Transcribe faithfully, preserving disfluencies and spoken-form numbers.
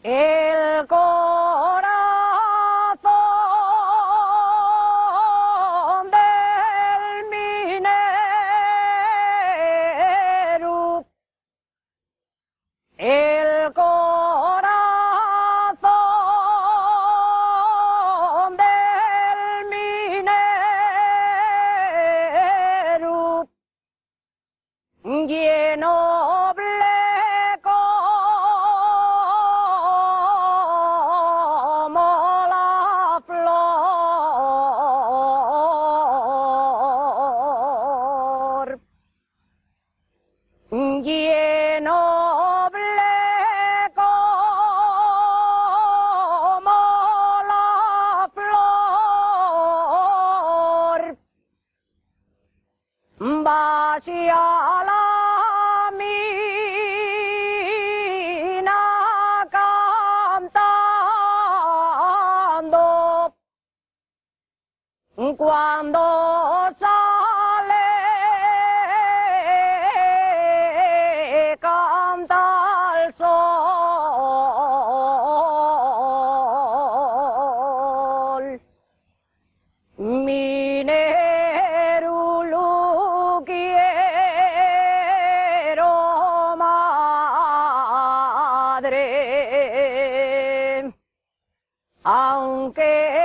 El corazón del minero, el corazón del minero, ye noble como la flor, ye noble como la flor. Baxi a la mina cantando, cuando sale canta el sol. Mineru, lu quiero, madre, aunque